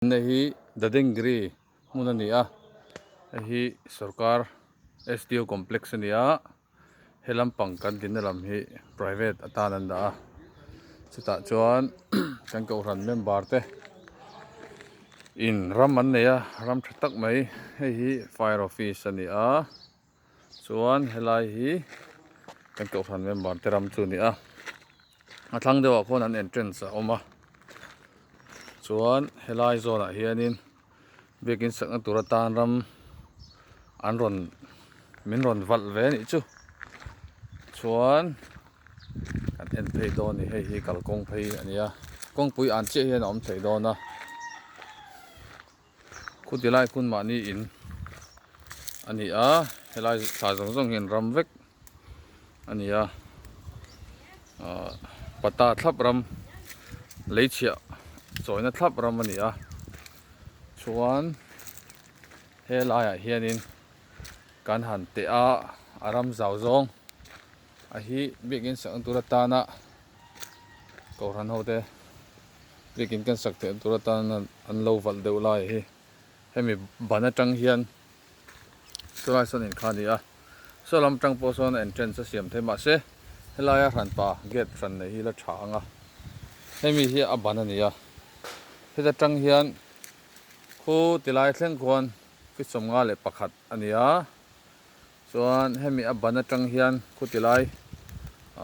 Hei hi Dadengiri hmun a ni a hei hi sorkar S_D_O complex a ni a he lampang kan dinna lam hi private atan an dah a chutah chuan kan kohhran member te in ram an nei a ram tha tak mai hei hi fire office a ni a chuan helai hi kan kohhran member te ram chu a ni a a thlang deuhah khuan an entrance a awm a chuan helai zawnah hianin biakin sakna tur atan ram an rawn min rawn valh ve a nih chu chuan kan en phei dawn a ni hei hi kalkawng phei a ni a kawngpui an chiah hian a awm thei dawn a. Khuti lai khun mahni in a ni a helai thla zawng zawng hian ram vek a ni a ahh pata thlap ram lei chhiah chawina thlap ram a ni a chuan helaiah hianin kan han teh a a ram zau zawng a hi biakin sakna tur atana kohhran ho te. Biakin kan sak theih tur atan an lo valh deuh lai hi hemi ban atang hian chulai sawn in kha a ni a saw lam atang pawh sawn entrance a siam thei mahse helaia hranpa gate hran nei hi la tha ang a hemi hi a ban a ni a heta tang hian khu tilai thleng khuan feet 51 a ni a chuan hemi a ban atang hian khu tilai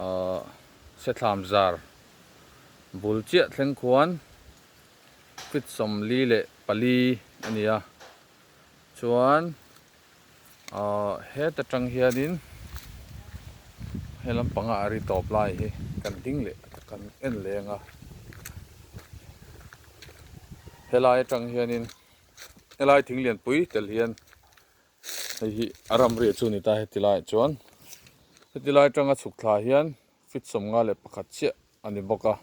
ahh sethlam zar. Bul chiah thleng khuan feet 44 a ni a, chuan ahh heta tang hianin he lampanga a ri tawp lai hi kan ding leh kan en leh ang a, helai atang hianin helai thing lianpui tel hian hei hi a ramriah chu a ni ta heti laiah chuan heti lai atanga chhuk thla hian. Feet 51 chiah a ni bawk a,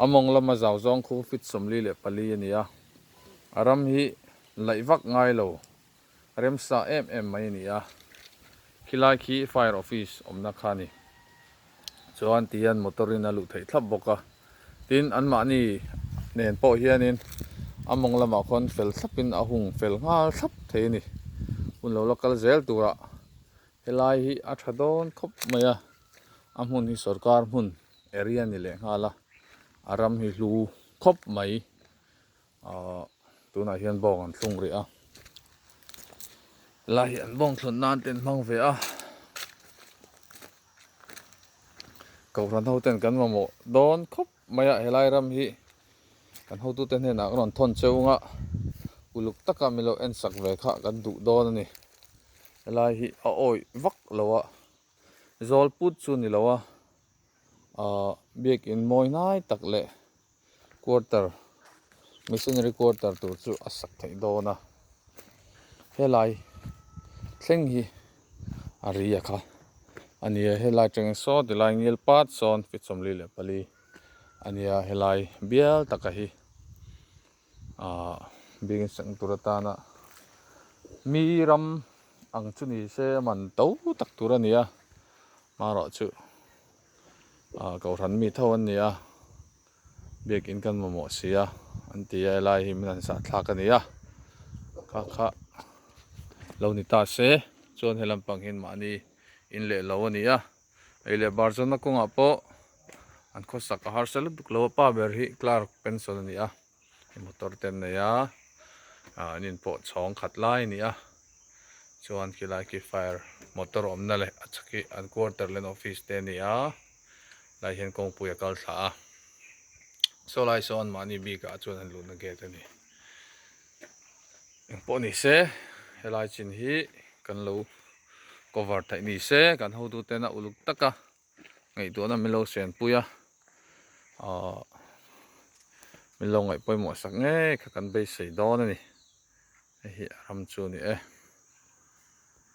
a mawng lama zau zawng khu feet 44 a ni a, a ram hi laih vak ngai lo, remsa em em mai a ni a, khilai khi fire office awmna kha a ni. Chuan ti hian motor in a luh theih thlap bawk a, tin anmahni nen pawh hianin a mawng lamah khuan fel thlapin a hung fel nghal thlap thei a ni. Hun lo la kal zel turah Helai hi a tha dawn khawp mai a, a hmun hi sorkar hmun area ni leh nghal a, a ram hi hlu khawp mai ahh tunah hian bawng an thlung rih a, helai hi an bawng thlun nan te an hmang ve a, kohhran ho ten kan mamawh dawn khawp mai a helai ram hi kan hotute hnenah kan rawn thawn cheu ang a, uluk taka min lo en sak ve kha kan duh dawn a ni. Helai hi a awih vak lo a, zawl put chu ni lo a, ahh biakin mawi hnai tak leh quarter missionary quarter tur chu a sak theih dawn a, helai thleng hi a ri a kha a ni a, helai atangin saw tilai ngil pat sawn feet 44 a nia helai bial taka hi. Ahh biakin sak tur atana mi ram ang chu ni se a man to tak tur a ni a hmarawh chu ahh kohhran mi tho an ni a biakin kan mamawh si a an ti a helai hi min han sah thlak a ni a kha kha lo ni ta se chuan he lampang hian mahni in leh lo a ni a. Ei leh bar zawnna kawngah pawh an khawsak a harsa lutuk lo a pa ber hi clerk pension a ni a motor te an nei a ah an inpawh chhawng khat lai a ni a chuan khilai khi fire motor awmna leh a chhak hi an quarter leh an office te a ni a lai hian kawngpui a kal thla a saw lai sawn mahni bikah chuan an luhna gate a ni engpawh ni se helai chin hi kan lo. Cover theih ni se kan hotu tena uluk taka ngaihtuahna min lo senpui a ahh min lo ngaih pawimawh sak ngei kha kan beisei dawn a ni hei hi a ram chu a ni e.